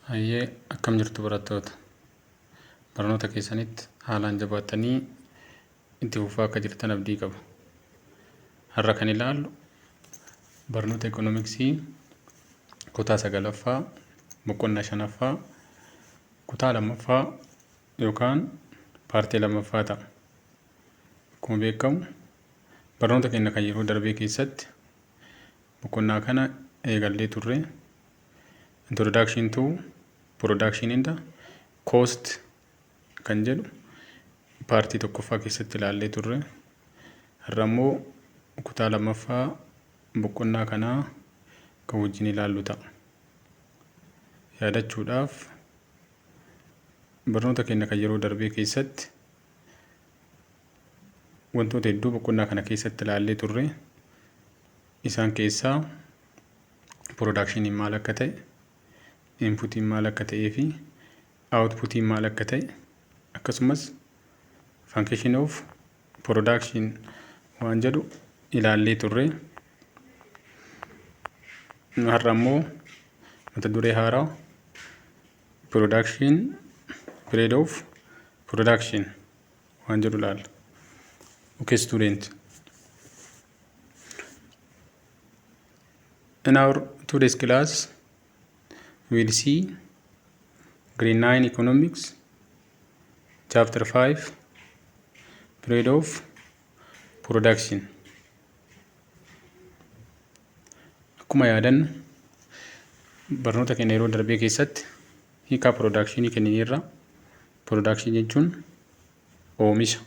Hayyee, akkam jirtu barattoota? Barnoota keessanitti haalaan jabaattanii itti fufaa akka jirtan abdii qaba. Har'a kan ilaallu barnoota ikoonomiksii kutaa sagalaffaa boqonnaa shanaffaa kutaa lammaffaa yookaan paartii lammaffaa ta'a. Akkuma beekamu, barnoota keenya kan yeroo darbee keessatti boqonnaa kana eegallee turre. Introduction to Production and Cost kan jedhu paartii tokkoffaa keessatti ilaallee turre. Har'a immoo kutaa lammaffaa boqonnaa kanaa kan wajjin ilaallu ta'a. Yaadachuudhaaf, barnoota keenya kan yeroo darbee keessatti wantoota hedduu boqonnaa kana keessatti ilaallee turre. Isaan keessaa productioniin maal akka ta'e, inputiin maal akka ta'ee fi outputiin maal akka ta'e, akkasumas function of production waan jedhu ilaallee turre. Har'a immoo mata duree haaraa production, period of production waan jedhu ilaalla. Okay, student. In our today's class, we will see grade 9 economics, chapter 5, period of production. Akkuma yaadannu, barnoota keenya yeroo darbee keessatti hiikaa production kennineerra. Production jechuun oomisha.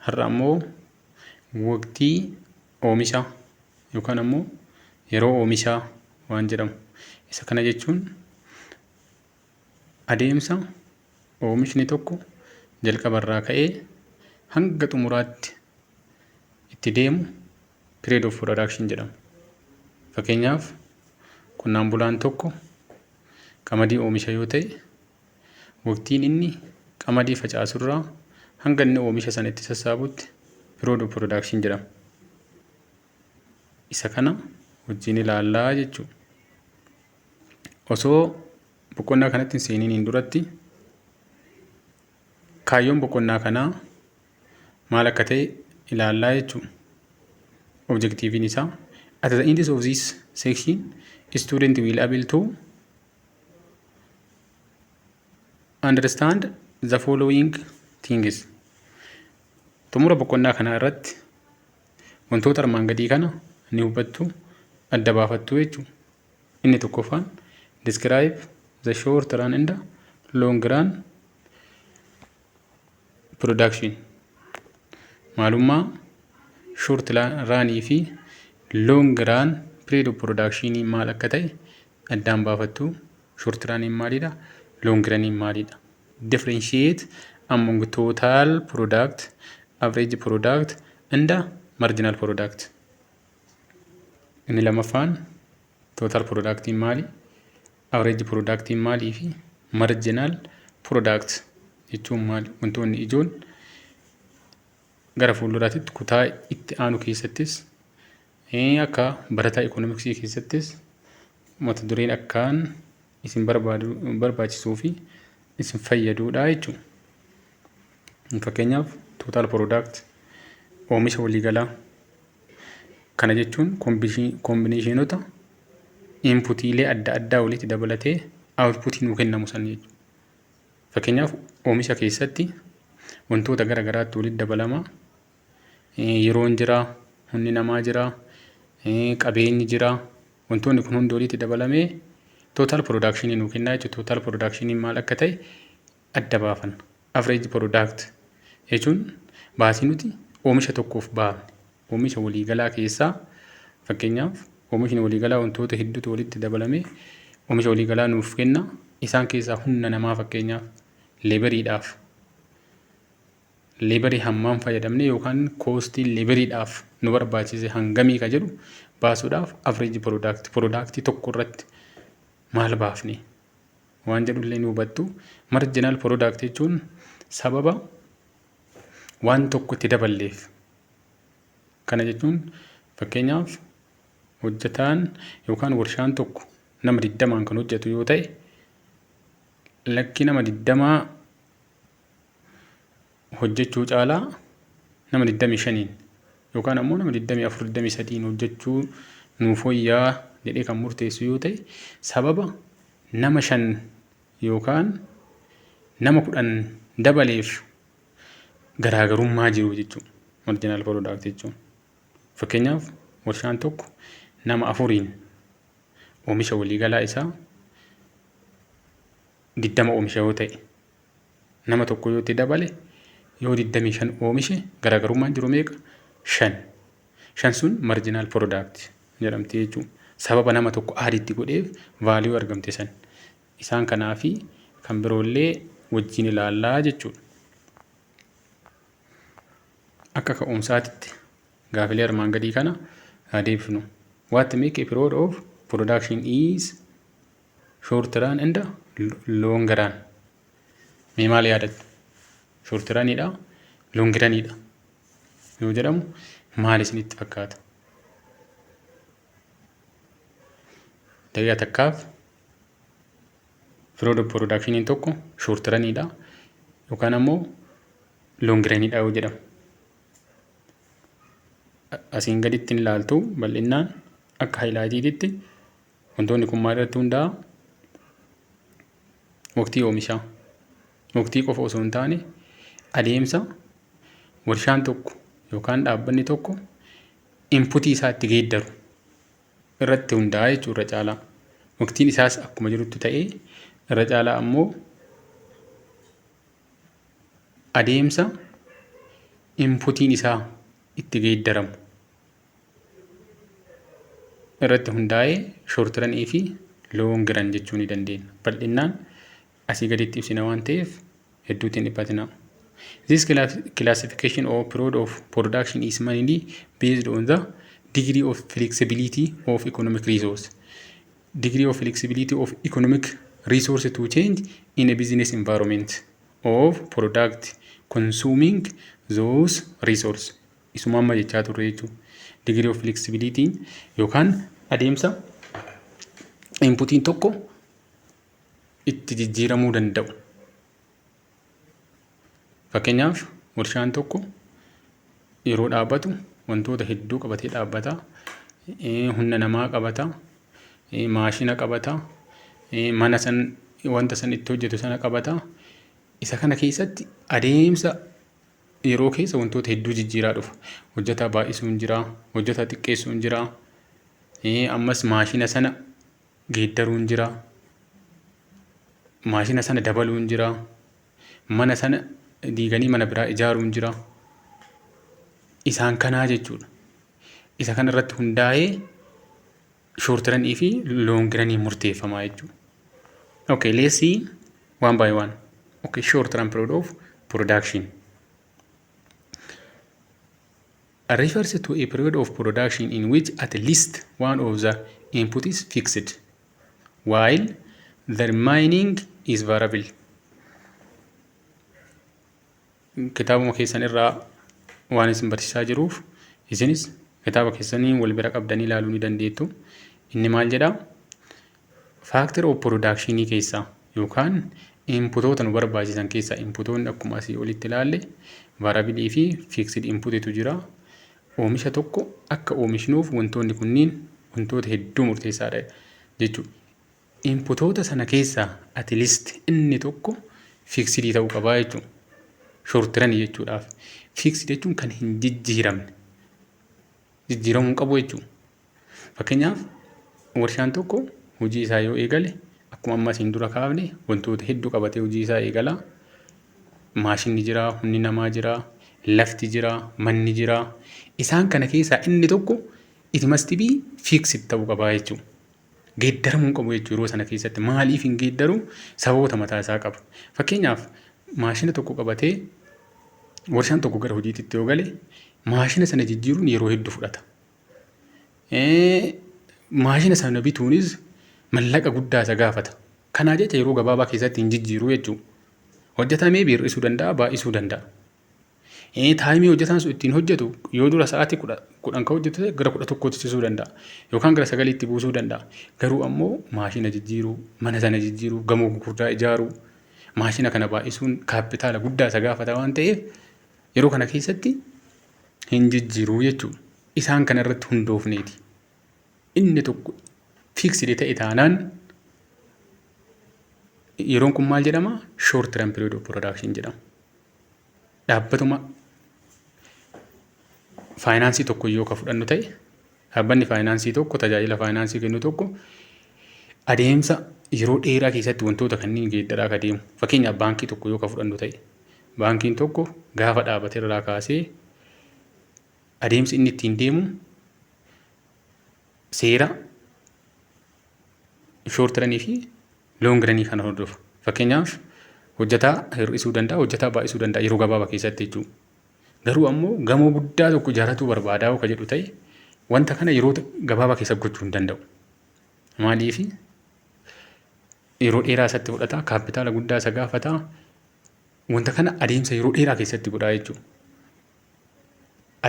Har'a ammoo waqtii oomishaa yookaan ammoo yeroo oomishaa waan jedhamu. Isa kana jechuun adeemsa oomishni tokko jalqabarraa ka'ee hanga xumuraatti itti deemu period of production jedhama. Fakkeenyaaf, qonnaan bulaan tokko qamadii oomisha yoo ta'e, waqtiin inni qamadii facaasurraa hanga inni oomisha sana itti sassaabutti period of production jedhama. Isa kana wajjin ilaallaa jechuudha. Osoo boqonnaa kanatti hin seeniin duratti, kaayyoon boqonnaa kanaa maal akka ta'e ilaallaa jechuudha. Objectiviin isaa, at the end of this section, student will able to understand the following things. Xumura boqonnaa kanaa irratti wantoota armaan gadii kana ni hubattu, adda baafattu jechuudha. Inni tokkoffaan, describe the short run and long run production. Maalummaa short runii fi long run period of production maal akka ta'e addaan baafattu. Short runiin maalidha? Long runiin maalidha? Differentiate among total product, average product and marginal product. Inni lammaffaan, total productiin maali? Average productiin maalii fi marginal product jechuun maali? Wantoonni ijoon gara fuulduraatti kutaa itti aanu keessattis, akka barataa ikoonomiksii keessattis, mata dureen akkaan isin barbaachisuu fi isin fayyadudha jechuudha. Fakkeenyaaf, total product, oomisha waliigalaa kana jechuun combinationota inputiilee adda addaa walitti dabalatee outputii nuu kennamu san jechuudha. Fakkeenyaaf, oomisha keessatti wantoota gara garaatti walitti dabalama. Yeroon jira, humni namaa jira, qabeenyi jira. Wantoonni kun hundi walitti dabalamee total production nuu kennaa jechuudha. Total production maal akka ta'e adda baafanna. Average product jechuun baasii nuti oomisha tokkoof baafne, oomisha waliigalaa keessaa. Fakkeenyaaf, oomishni waliigalaa wantoota hedduutu walitti dabalamee oomisha waliigalaa nuuf kenna. Isaan keessaa humna namaa, fakkeenyaaf laboriidhaaf, laborii hammam fayyadamne yookaan costii laboriidhaaf nu barbaachise hangamii ka jedhu baasuudhaaf, average product, productii tokko irratti maal baafne waan jedhullee ni hubattu. Marginal product jechuun sababa waan tokko itti daballeef. Kana jechuun, fakkeenyaaf, Hojjetaan yookaan warshaan tokko nama 20n kan hojjetu yoo ta'e, lakki nama 20 hojjechuu caalaa nama 25n yookaan ammoo nama 24, 23n hojjechuu nuuf wayyaa jedhee kan murteessu yoo ta'e, sababa nama 5 yookaan nama 10 dabaleef garaagarummaa jiru jechuudha. Marginal product jechuun. Fakkeenyaaf, warshaan tokko nama 4n oomisha waliigalaa isaa 20 oomisha yoo ta'e, nama tokko yoo itti dabale yoo 25 oomishe, garaagarummaan jiru meeqa? 5. 5 sun marginal product jedhamti jechuudha. Sababa nama tokko add itti godheef value argamte san. Isaan kanaa fi kan biroollee wajjin ilaallaa jechuudha. Akka ka'umsaatitti gaafilee armaan gadii kana haa deebifnu. What make a period of production is short run and long run? Mee maal yaadattu? Short runidha, long runidha yoo jedhamu maal isinitti fakkaata? Daqiiqaa takkaaf, period of productioniin tokko short runidha yookaan ammoo long runidha yoo jedhamu. Asiin gaditti hin ilaaltu bal'innaan akka highlightiitti. Wantoonni kun maal irratti hundaa'a? Waqtii oomishaa. Waqtii qofa osoo hin taane, adeemsa warshaan tokko yookaan dhaabbanni tokko inputii isaa itti geeddaru irratti hundaa'a jechuudha irra caalaa. Waqtiin isaas akkuma jirutti ta'ee, irra caalaa ammoo adeemsa inputiin isaa itti geeddaramu irratti hundaa'ee short runii fi long run jechuu ni dandeenya. Bal'innaan asii gaditti ibsina waan ta'eef hedduutti hin dhiphatinaa. This classification of period of production is mainly based on the degree of flexibility of economic resource. Degree of flexibility of economic resource to change in a business environment of product consuming those resource. Isuma amma jechaa turre jechuudha. Degree of flexibility yookaan adeemsa inputiin tokko itti jijjiiramuu danda'u. Fakkeenyaaf, warshaan tokko yeroo dhaabbatu wantoota hedduu qabatee dhaabbata. Humna namaa qabata, maashina qabata, mana san wanta san itti hojjetu sana qabata. Isa kana keessatti adeemsa yeroo keessa wantoota hedduu jijjiiraa dhufa. Hojjetaa baay'isuun jira, hojjetaa xiqqeessuun jira, ammas maashina sana geeddaruun jira, maashina sana dabaluun jira, mana sana diiganii mana biraa ijaaruun jira. Isaan kanaa jechuudha. Isa kana irratti hundaa'ee short runii fi long runii murteeffamaa jechuudha. Okay, let's see one by one. Okay, short run period of production refers to a period of production in which at least one of the input is fixed while the remaining is variable. Kitaabuma keessan irraa waan isin barsiisaa jiruuf, isinis kitaaba keessanii wal bira qabdanii ilaaluu ni dandeettu. Inni maal jedhaa? Factor of production keessaa yookaan inputoota nu barbaachisan keessaa, inputoonni akkuma asii olitti ilaalle variable fi fixed inputitu jira. Oomisha tokko akka oomishnuuf wantoonni kunniin wantoota hedduu murteessaadha jechuudha. Inputoota sana keessaa at least inni tokko fixed ta'uu qabaa jechuudha. Short run jechuudhaaf. Fixed jechuun kan hin jijjiiramne. Jijjiiramuu hin qabu jechuudha. Fakkeenyaaf, warshaan tokko hojii isaa yoo eegale, akkuma amma asiin dura kaafne, wantoota hedduu qabatee hojii isaa eegala. Maashinni jira, humni namaa jira, lafti jira, manni jira. Isaan kana keessaa inni tokko it must be fixed ta'uu qabaa jechuudha. Geeddaramuu hin qabu jechuudha yeroo sana keessatti. Maaliif hin geeddaru? Sababoota mataa isaa qaba. Fakkeenyaaf, maashina tokko qabatee warshaan tokko gara hojiitti yoo gale, maashina sana jijjiiruun yeroo hedduu fudhata. Maashina sana bituunis mallaqa guddaa isa gaafata. Kanaa jecha yeroo gabaabaa keessatti hin jijjiiru jechuudha. Hojjetamee hir'isuu danda'a, baay'isuu danda'a. Timeii hojjetaan sun ittiin hojjetu yoo dura sa'aatii 10 kan hojjetu ta'e, gara 11tti chisuu danda'a. Yookaan gara 9tti buusuu danda'a. Garuu ammoo maashina jijjiiruu, mana sana jijjiiruu, gamoo gurguddaa ijaaruu, maashina kana baay'isuun kaapitaala guddaa isa gaafata waan ta'eef, yeroo kana keessatti hin jijjiiruu jechuudha. Isaan kana irratti hundoofneeti. Inni tokko fixed ta'e taanaan, yeroon kun maal jedhama? Short run period of production jedhama. Dhaabbatuma faayinaansii tokko yoo ka fudhannu ta'e, dhaabbanni faayinaansii tokko tajaajila faayinaansii kennu tokko adeemsa yeroo dheeraa keessatti wantoota kanneen geeddaraa ka deemu. Fakkeenyaaf, baankii tokko yoo ka fudhannu ta'e, baankiin tokko gaafa dhaabate irraa kaasee adeemsi inni ittiin deemu seera short runii fi long runii kana hordofa. Fakkeenyaaf, hojjetaa hir'isuu danda'a, hojjetaa baay'isuu danda'a yeroo gabaabaa keessatti jechuudha. Garuu ammoo gamoo guddaa tokko ijaarratuu barbaadaa yoo ka jedhu ta'e, wanta kana yeroo gabaabaa keessa gochuu hin danda'u. Maaliif? Yeroo dheeraa isatti fudhata, kaapitaala guddaa isa gaafata. Wanta kana adeemsa yeroo dheeraa keessatti godhaa jechuudha.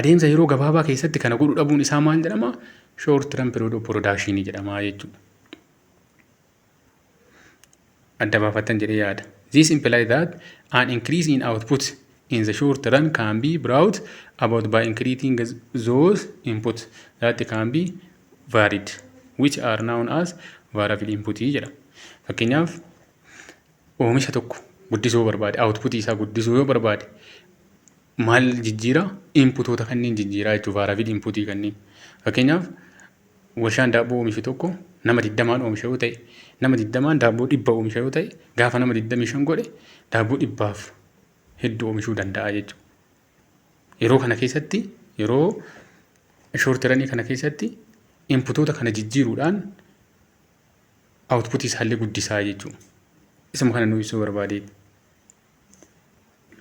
Adeemsa yeroo gabaabaa keessatti kana godhuu dhabuun isaa maal jedhama? Short run period of production jedhama jechuudha. Adda baafattan jedhee yaada. This implies that an increase in output in the short run can be brought about by increasing those inputs that can be varied, which are known as variable input jedha. Fakkeenyaaf, oomisha tokko guddisuu barbaade, output isaa guddisuu yoo barbaade, maal jijjiira? Inputoota kanneen jijjiiraa jechuudha, variable inputii kanneen. Fakkeenyaaf, warshaan daabboo oomishu tokko nama 20n oomisha yoo ta'e, nama 20n daabboo 100 oomisha yoo ta'e, gaafa nama 25 godhe daabboo dhibbaaf hedduu oomishuu danda'a jechuudha. Yeroo kana keessatti, yeroo short runii kana keessatti, inputoota kana jijjiiruudhaan outputii isaallee guddisaa jechuudha. Isuma kana nu ibsuu barbaadeeti.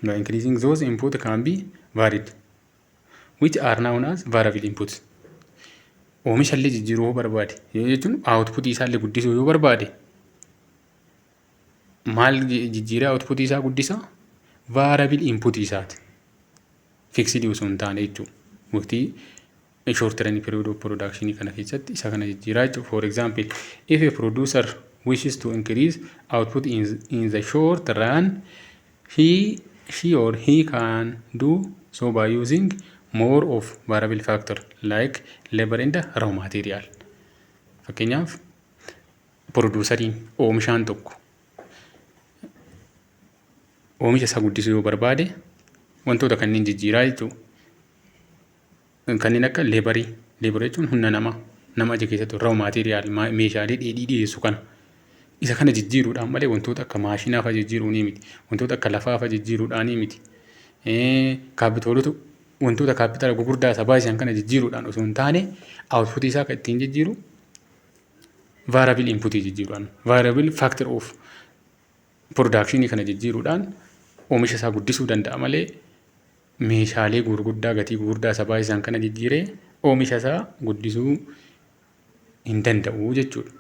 By increasing those input can be varied, which are known as variable inputs. Oomisha illee jijjiiruu yoo barbaade, yoo jechuun outputii isaallee guddisuu yoo barbaade, maal jijjiiree outputii isaa guddisa? Variable inputii isaati. Fixed osoo hin taane jechuudha. Waqtii short run period of production kana keessatti isa kana jijjiiraa jechuudha. For example, if a producer wishes to increase output in the short run, he, she or he can do so by using more of variable factor like labor and raw material. Fakkeenyaaf, produceriin oomishaan tokko oomisha isaa guddisuu yoo barbaade, wantoota kanneen jijjiiraa jechuudha. Kanneen akka laborii, laborii jechuun humna namaa, nama achi keessatti, raw material, meeshaalee dheedhii dhiyeessu kana. Isa kana jijjiiruudhaan malee wantoota akka maashinaa fa'a jijjiiruunii miti. Wantoota akka lafaa fa'a jijjiiruudhaanii miti. Kaapitaalota, wantoota kaapitaala gurguddaa isa baasisan kana jijjiiruudhaan osoo hin taane, outputii isaa kan ittiin jijjiiru variable inputii jijjiiruudhaan, variable factor of production kana jijjiiruudhaan oomisha isaa guddisuu danda'a malee, meeshaalee gurguddaa gatii gurguddaa isa baasisan kana jijjiiree oomisha isaa guddisuu hin danda'u jechuudha.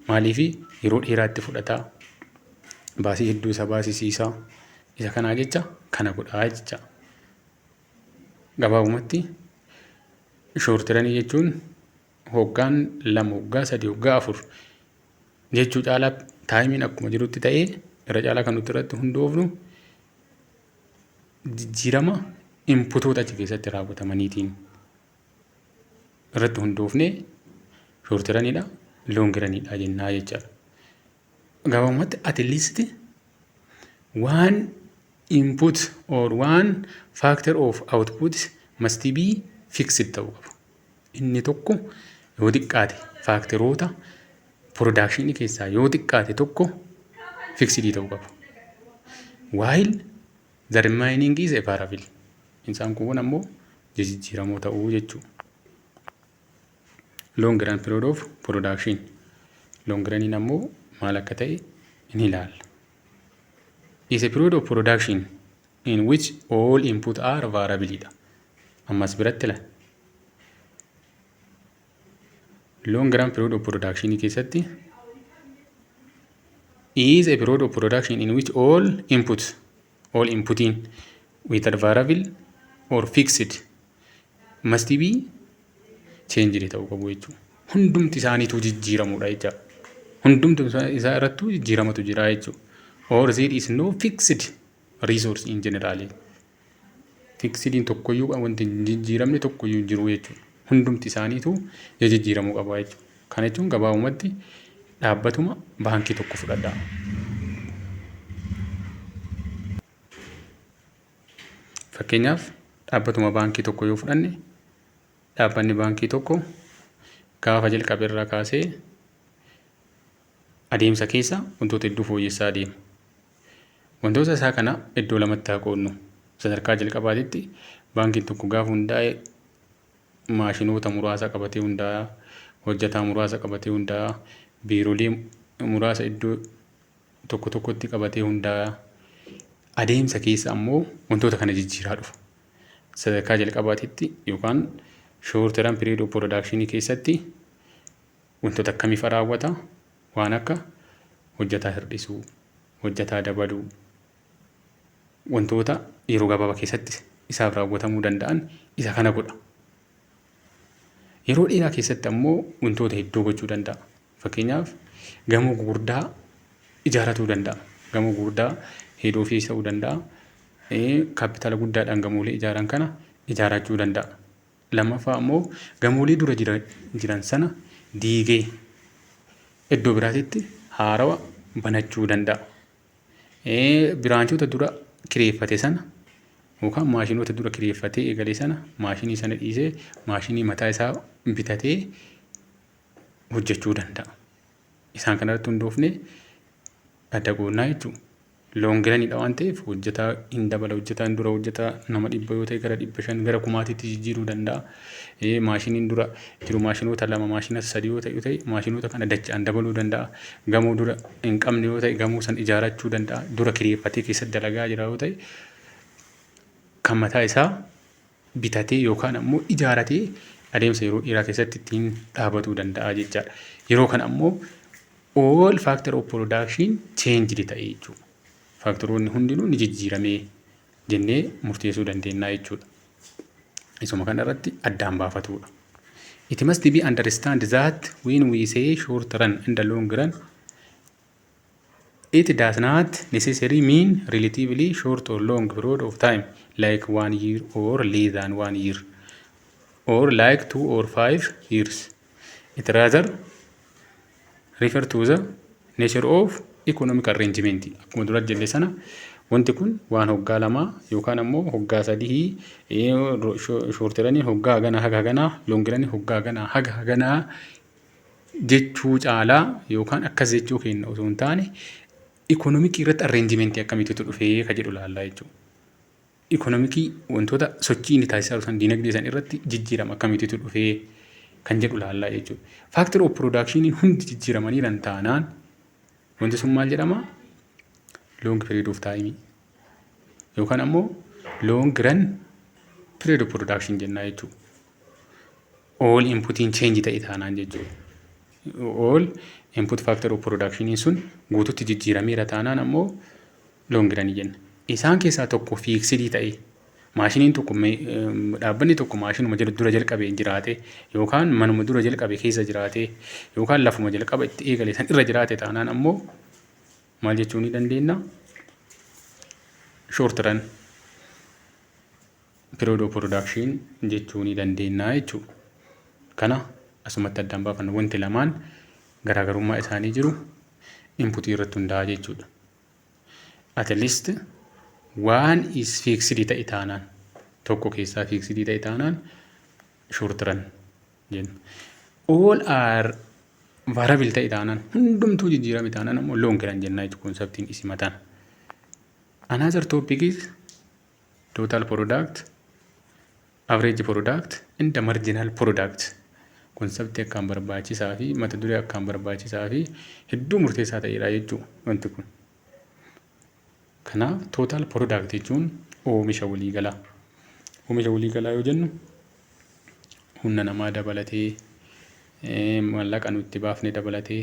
Maaliif? Yeroo dheeraatti fudhataa, baasii hedduu isa baasisiisaa, isa kanaa jecha kana godhaa jecha. Gabaabumatti, short runii jechuun hoggaan 2, hoggaa 3, hoggaa 4 jechuu caalaa, timeiin akkuma jirutti ta'ee, irra caalaa kan nuti irratti hundoofnu jijjiirama inputoota achi keessatti raawwatamaniitiin irratti hundoofnee short runiidha, long runiidha jennaa jechaadha. Gabaabumatti, at least one input or one factor of output must be fixed ta'uu qabu. Inni tokko yoo xiqqaate, factoroota productionii keessaa yoo xiqqaate tokko fixed ta'uu qabu. While the remaining is a variable. Isaan kun ammoo jijjiiramoo ta'uu jechuudha. Long run period of production. Long runiin ammoo maal akka ta'e ni ilaalla. Is a period of production in which all input are variable dha. Ammas biratti la. Long run period of production keessatti is a period of production in which all inputs, all inputiin Whether variable or fixed, must be changed ta'uu qabu jechuudha. Hundumti isaaniitu jijjiiramuudha jechuudha. Hundumti isaa irrattuu jijjiiramatu jira jechuudha. Or there is no fixed resource in general. Fixediin tokkoyyuu, wanti hin jijjiiramne tokkoyyuu hin jiru jechuudha. Hundumti isaaniitu jijjiiramuu qaba jechuudha. Kana jechuun gabaabumatti dhaabbatuma baankii tokko fudhadhaa. Fakkeenyaaf, dhaabbatuma baankii tokko yoo fudhanne, dhaabbanni baankii tokko gaafa jalqabe irraa kaasee adeemsa keessa wantoota hedduu fooyyessaa adeema. Wantoota isaa kana iddoo lamatti haa qoodnu. Sadarkaa jalqabaatitti baankiin tokko gaafa hundaa'e maashinoota muraasa qabatee hundaa'a, hojjetaa muraasa qabatee hundaa'a, biirolee muraasa iddoo tokko tokkotti qabatee hundaa'a. Adeemsa keessa ammoo wantoota kana jijjiiraa dhufa. Sadarkaa jalqabaatitti yookaan short run period of production keessatti wantoota akkamii fa'a raawwata? Waan akka hojjetaa hir'isuu, hojjetaa dabaluu, wantoota yeroo gabaabaa keessatti isaaf raawwatamuu danda'an isa kana godha. Yeroo dheeraa keessatti ammoo wantoota hedduu gochuu danda'a. Fakkeenyaaf, gamoo gurguddaa ijaarratuu danda'a. Gamoo gurguddaa head office ta'uu danda'a. Kaapitaala guddaadhaan gamoolee ijaaran kana ijaarrachuu danda'a. Lammaffaa ammoo gamoolee dura jiran sana diigee iddoo biraatitti haarawa banachuu danda'a. Branchota dura kireeffate sana yookaan maashinoota dura kireeffatee eegale sana, maashinii sana dhiisee maashinii mataa isaa bitatee hojjechuu danda'a. Isaan kanarratti hundoofnee adda qoodnaa jechuudha. Long runidha waan ta'eef hojjetaa hin dabala. Hojjetaan dura hojjetaa nama 100 yoo ta'e gara 500, gara kumaatiitti jijjiiruu danda'a. Maashiniin dura jiru maashinoota lama, maashina sadi yoo ta'e maashinoota kana dachaan dabaluu danda'a. Gamoo dura hin qabne yoo ta'e gamoo san ijaarachuu danda'a. Dura kireeffatee keessatti dalagaa jira yoo ta'e kan mataa isaa bitatee yookaan ammoo ijaaratee adeemsa yeroo dheeraa keessatti ittiin dhaabatuu danda'a jechaadha. Yeroo kana ammoo all factor of production changed ta'e jechuudha. Factoroonni hundinuu ni jijjiiramee jennee murteessuu dandeenya jechuudha. Isuma kana irratti addaan baafatudha. It must be understand that when we say short run and the long run, it does not necessarily mean relatively short or long period of time, like one year or less than one year or like 2 or 5 years. It rather refer to the nature of economic arrangement. Akkuma dura jenne sana, wanti kun waan hoggaa 2 yookaan ammoo hoggaa 3, short runii hoggaa haganaa haga haganaa, long runii hoggaa haganaa haga haganaa jechuu caalaa yookaan akkas jechuu keenya osoo hin taane, economicii irratti arrangementii akkamiitu dhufee ka jedhu laallaa jechuudha. Economicii wantoota sochii inni taasisaa jiru san, diinagdee san irratti jijjiirama akkamiitu dhufee kan jedhu laallaa jechuudha. Factor of production hundi jijjiiramanii kan taanaan wanti sun maal jedhama? Long period of time yookaan ammoo long run period of production jennaa jechuudha. All inputiin change ta'e taanaan jechuudha. All input factor of production sun guututti jijjiirameera taanaan ammoo long run jenna. Isaan keessaa tokko fixedii ta'e, maashiniin tokko, dhaabbanni tokko maashinuma dura jalqabee jiraate yookaan manuma dura jalqabe keessa jiraate yookaan lafuma jalqaba itti eegale san irra jiraate taanaan ammoo maal jechuu ni dandeenya? Short run period of production jechuu ni dandeenya jechuudha. Kana asumatti addaan baafanna. Wanti lamaan garaagarummaa isaanii jiru inputii irratti hundaa'a jechuudha. At least one is fixed ta'e taanaan, tokko keessaa fixed ta'e taanaan short run jenna. All are variable ta'e taanaan, hundumtuu jijjiirame taanaan ammoo long run jennaa jechuudha conceptiin isi mataan. Another topic is total product, average product and the marginal product. Conceptii akkaan barbaachisaa fi mata duree akkaan barbaachisaa fi hedduu murteessaa ta'edha jechuudha wanti kun. Kanaaf, total product jechuun oomisha waliigalaa. Oomisha waliigalaa yoo jennu humna namaa dabalatee, maallaqa nuti itti baafne dabalatee,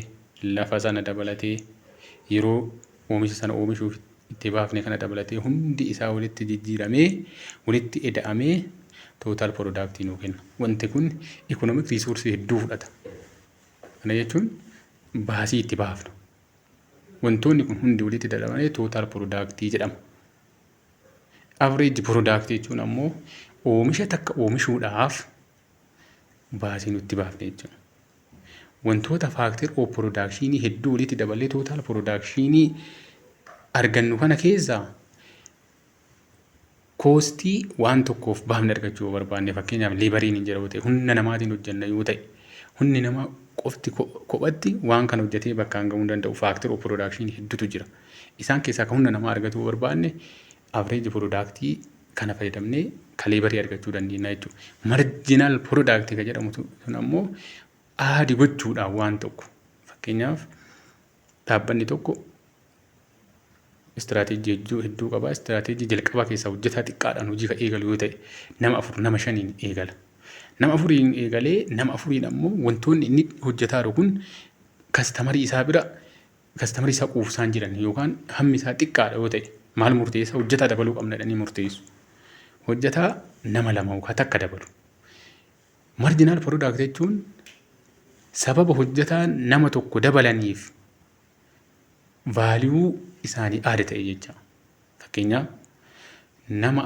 lafa sana dabalatee, yeroo oomisha sana oomishuuf Itti baafne kana dabalatee hundi isaa walitti jijjiiramee, walitti eda'amee total productii nuu kenna. Wanti kun economic resourceii hedduu fudhata. Kana jechuun baasii itti baafnu. Wantoonni kun hundi walitti dabalamanii total productii jedhama. Average productii jechuun ammoo oomisha takka oomishuudhaaf baasii nutti baafne jechuudha. Wantoota factor of productionii hedduu walitti dabalee total productionii argannu kana keessaa costii waan tokkoof baafne argachuu yoo barbaanne, fakkeenyaaf laboriin hin jira yoo ta'e, humna namaatiin hojjenna yoo ta'e, humni namaa qofti kophatti waan kana hojjetee bakkaan gahuu hin danda'u. Factor of productionii hedduutu jira. Isaan keessaa kan humna namaa argachuu barbaanne, average productii kana fayyadamnee ka laborii argachuu dandeenya jechuudha. Marginal productii kan jedhamu sun ammoo add gochuudhaan waan tokko, fakkeenyaaf dhaabbanni tokko istiraateejii hedduu hedduu qaba. Istiraateejii jalqabaa keessaa hojjetaa xiqqaadhaan hojii kan eegalu yoo ta'e, nama afur, nama shaniin eegala. Nama afuriin eegalee, nama afuriin ammoo wantoonni inni hojjetaa jiru kun customerii isaa bira, customerii isaa quufsaan jiran yookaan hammi isaa xiqqaadha yoo ta'e, maal murteessa? Hojjetaa dabaluu qabna jedhanii murteessu. Hojjetaa nama lama yookaan takka dabalu. Marginal product jechuun sababa hojjetaa nama tokko dabalaniif value isaanii add ta'e jecha. Fakkeenyaaf nama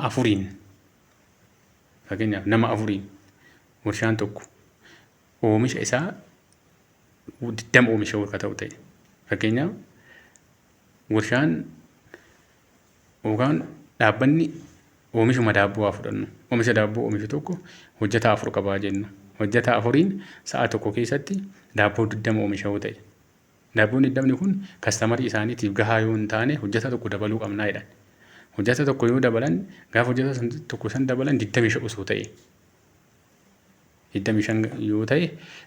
afuriin warshaan tokko oomisha isaa 20 oomisha akka ta'u ta'e. Fakkeenyaaf warshaan yookaan dhaabbanni oomishuma daabboo haa fudhannu. Oomisha daabboo oomishu tokko hojjetaa afur qabaa jennu. Hojjetaa afuriin sa'a tokko keessatti daabboo 20 oomisha yoo ta'e. Daabboon 20ni kun customerii isaaniitiif gahaa yoo hin taane, hojjetaa tokko dabaluu qabnaa jedhan. Hojjetaa tokko yoo dabalan, gaafa hojjetaa tokko san dabalan 25 osoo ta'e. 25 yoo ta'e,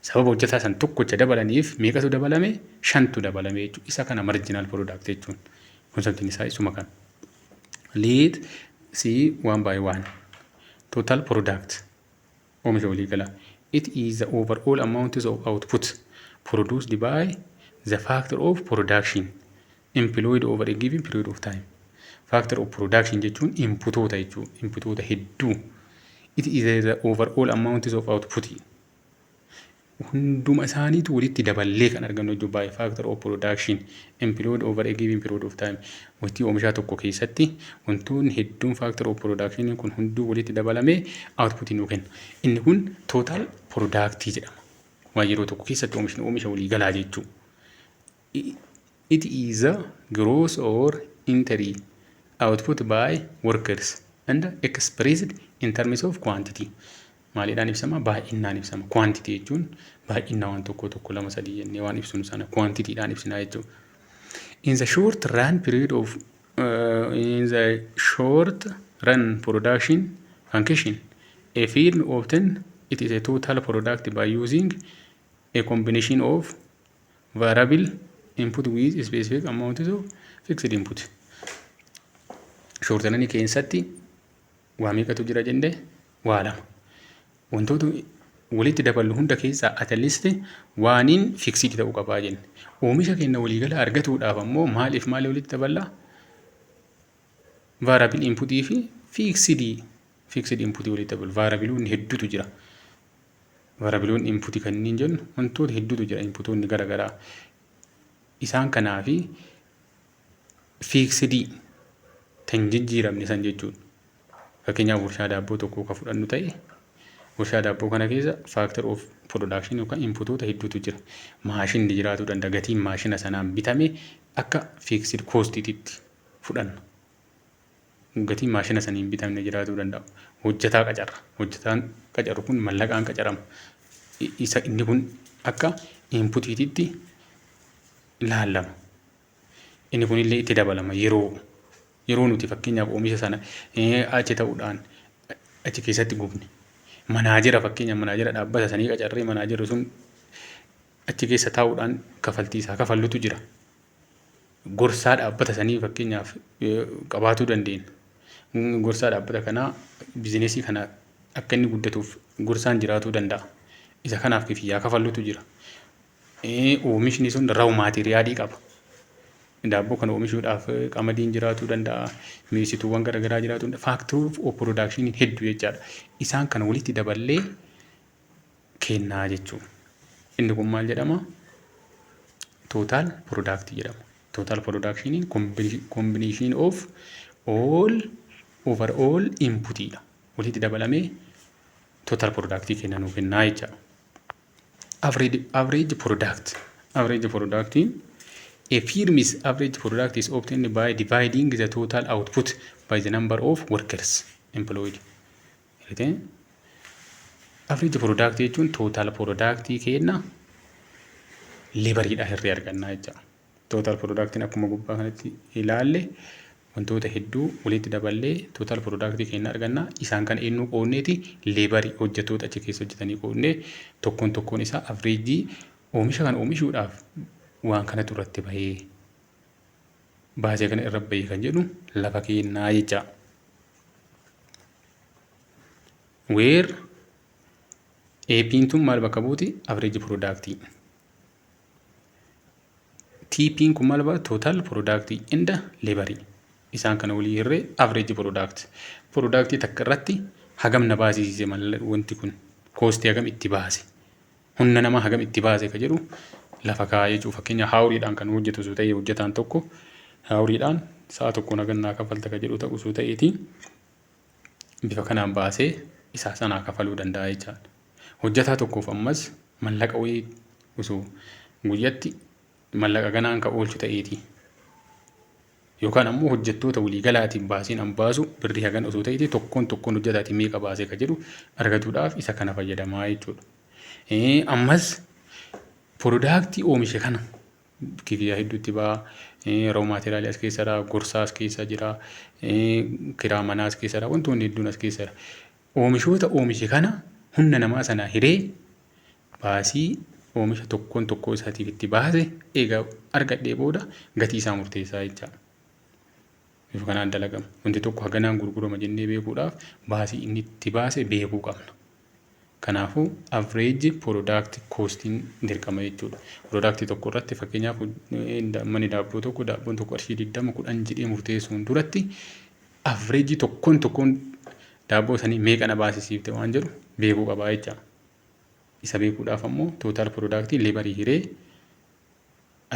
sababa hojjetaa san tokkocha dabalaniif meeqatu dabalame? Shantu dabalame jechuudha. Isa kana marginal product jechuun. Conceptiin isaa isuma kana. Let see one by one. Total product, oomisha waliigalaa. It is the overall amount of output produced by the factor of production employed over a given period of time. Factor of production jechuun inputoota jechuudha. Inputoota hedduu. It is the overall amount of output. Hunduma isaaniitu walitti daballee kan argannu jechuudha. By factor of production employed over a given period of time. Waqtii oomishaa tokko keessatti wantoonni hedduun factor of production kun hunduu walitti dabalamee output nuu kenna. Inni kun total product jedhama. Waan yeroo tokko keessatti oomishni oomisha walii galaa jechuudha. It is a gross or entire output by workers and expressed in terms of quantity. Maaliidhaan ibsama? Baay'inaan ibsama. Quantity jechuun baay'ina waan tokko tokko, lama, sadii jennee waan ibsinu sana quantityidhaan ibsina jechuudha. In the short run production function, a firm obtain it is a total product by using a combination of variable input with specific amount of fixed input. Short run keessatti waa meeqatu jira jennee? Waa lama. Wantoota walitti daballu hunda keessaa at least waaniin fixed ta'uu qabaa jenne. Oomisha keenya waliigala argatuudhaaf ammoo maaliif maali walitti daballaa? Variable inputii fi fixed inputii walitti dabalu. Variableoonni hedduutu jira. Variableoonni inputii kanneen jennu wantoota hedduutu jira, inputoonni garaagaraa. Isaan kanaa fi fixedii kan jijjiiramne san jechuudha. Fakkeenyaaf warshaa daabboo tokko kan fudhannu ta'e, warshaa daabboo kana keessa factor of production yookaan inputoota hedduutu jira. Maashinni jiraachuu danda'a. Gatiin maashina sanaan bitame akka fixed costiitti fudhanna. Gatiin maashina saniin bitamne jiraachuu danda'a. Hojjetaa qacarra. Hojjetaan qacarru kun mallaqaan qacarama. Isa inni kun akka inputiitti ilaallama. Inni kunillee itti dabalama yeroo nuti fakkeenyaaf oomisha sana achi ta'uudhaan achi keessatti gubne. Managera, fakkeenyaaf managera dhaabbata sanii qacarree, managerri sun achi keessa taa'uudhaan kafaltii isaa kafallutu jira. Gorsaa dhaabbata sanii fakkeenyaaf qabaatuu dandeenya. Gorsaa dhaabbata kanaa businessii kana akka inni guddatuuf gorsaan jiraatuu danda'a. Isa kanaaf kifiyyaa kafallutu jira. Oomishni sun raw materialii qaba. Daabboo kana oomishuudhaaf qamadiin jiraatuu danda'a, mi'eessituuwwan garaagaraa jiraatuu danda'a. Factor of production hedduu jechaadha. Isaan kana walitti daballee kennaa jechuudha. Inni kun maal jedhama? Total product jedhama. Total production combination of all overall inputidha. Walitti dabalamee total product kenna nuu kennaa jechaadha. Average product. Average product, a firm's average product is obtained by dividing the total output by the number of workers employed. Average product jechuun total product kenna laboriidha hirree argannaa jechaadha. Total productiin akkuma gubbaa kanatti ilaalle wantoota hedduu walitti daballee total product kenna arganna. Isaan kana eenyu qoonneeti? Laborii hojjettoota achi keessa hojjetanii qoonnee tokkoon tokkoon isaa average oomisha kana oomishuudhaaf waan kanatu irratti bahee, baasee kana irra bahee kan jedhu lafa kennaa jecha. Where AP'n tun maal bakka buuti? Average product. TP'n kun maal bakka? Total product and laborii. Isaan kana walii hirree average product. Product takka irratti hagam na baasisiise, wanti kun costii hagam itti baase, humna namaa hagam itti baase ka jedhu lafa kaa'aa jechuudha. Fakkeenya, houriidhaan kan hojjetu osoo ta'e, hojjetaan tokko houriidhaan sa'a tokkoon hagan naa kaffalta ka jedhu ta'u osoo ta'eeti, bifa kanaan baasee isaa sanaa kafaluu danda'a jechaadha. Hojjetaa tokkoof ammas mallaqa wayii osoo guyyatti mallaqa ganaan kan oolchu ta'eeti. Yookaan ammoo hojjettoota waliigalaatiin baasiin an baasu birrii hagan osoo ta'eeti, tokkoon tokkoon hojjetaatiin meeqa baasee ka jedhu argatuudhaaf isa kana fayyadamaa jechuudha. Ammas productii oomishe kana kifiyyaa hedduutti ba'a. Raw materialii as keessa jira, gorsaa as keessa jira, kiraa manaa as keessa jira, wantoonni hedduun as keessa jira. Oomishoota oomishe kana humna namaa sana hiree baasii oomisha tokkoon tokkoo isaatiif itti baase egaa argadhee booda gatii isaa murteessaa jechaadha. Bifa kanaan dalagama. Wanti tokko haganaan gurgurama jennee beekuudhaaf baasii inni itti baase beekuu qabna. Kanaafuu average product costiin dirqama jechuudha. Product tokko irratti, fakkeenyaaf, manni daabboo tokko daabboon tokko qarshii 20, 10 jedhee murteessuun duratti average tokkoon tokkoon daabboo sanii meeqa na baasisiifte waan jedhu beekuu qabaa jecha. Isa beekuudhaaf ammoo total product laborii hiree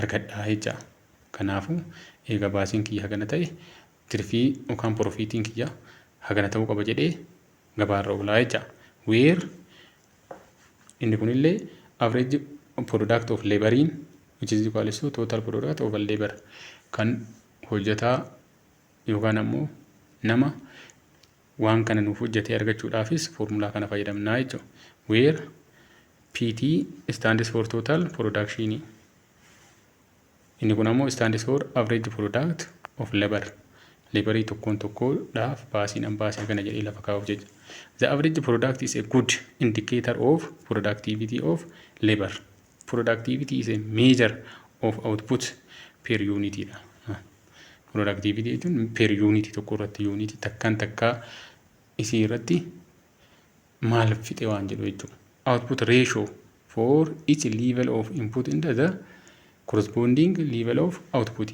argadhaa jecha. Kanaafuu eega baasiin kiyya hagana ta'e, tirfii yookaan profitiin kiyya hagana ta'uu qaba jedhee gabaarra oolaa jecha. Where inni kunillee average product of laboriin which is equal to total product of labor kan hojjetaa yookaan ammoo nama waan kana nuuf hojjetee argachuudhaafis foormulaa kana fayyadamnaa jechuudha. Where PT stands for total production. Inni kun ammoo stands for average product of labor. Laborii tokkoon tokkoodhaaf baasiin an baasii kana jedhee lafa kaa'uuf jecha. The average product is a good indicator of productivity of labor. Productivity is a measure of output per unit dha. Productivity jechuun per unit tokko irratti, unit takkaan takkaa isii irratti maal fixe waan jedhu jechuudha. Output ratio for each level of input in the corresponding level of output.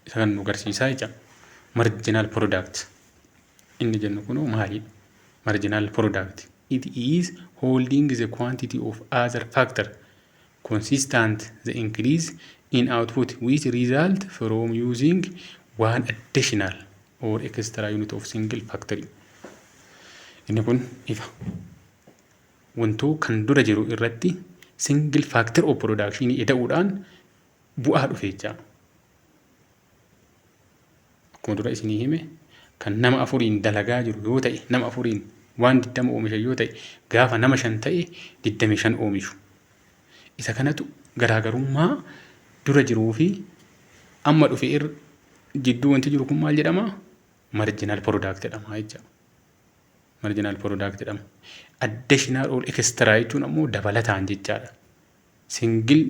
Isa kan nu agarsiisaa jecha. Marginal product inni jennu kunoo maalidha? Marginal product, it is holding the quantity of other factor consistent, the increase in output which result from using one additional or extra unit of single factor. Inni kun ifa. Wantuu kan dura jiru irratti single factor of production ida'uudhaan bu'aa dhufe jecha. Akkuma dura isinii hime, kan nama afuriin dalagaa jiru yoo ta'e, nama afuriin waan 20 oomisha yoo ta'e, gaafa nama shan ta'e 25 oomishu. Isa kanatu garaagarummaa dura jiruu fi amma dhufe irra jidduu wanti jiru kun maal jedhama? Marginal product jedhama jecha. Marginal product jedhama. Additional or extra jechuun ammoo dabalataan jechaadha. Single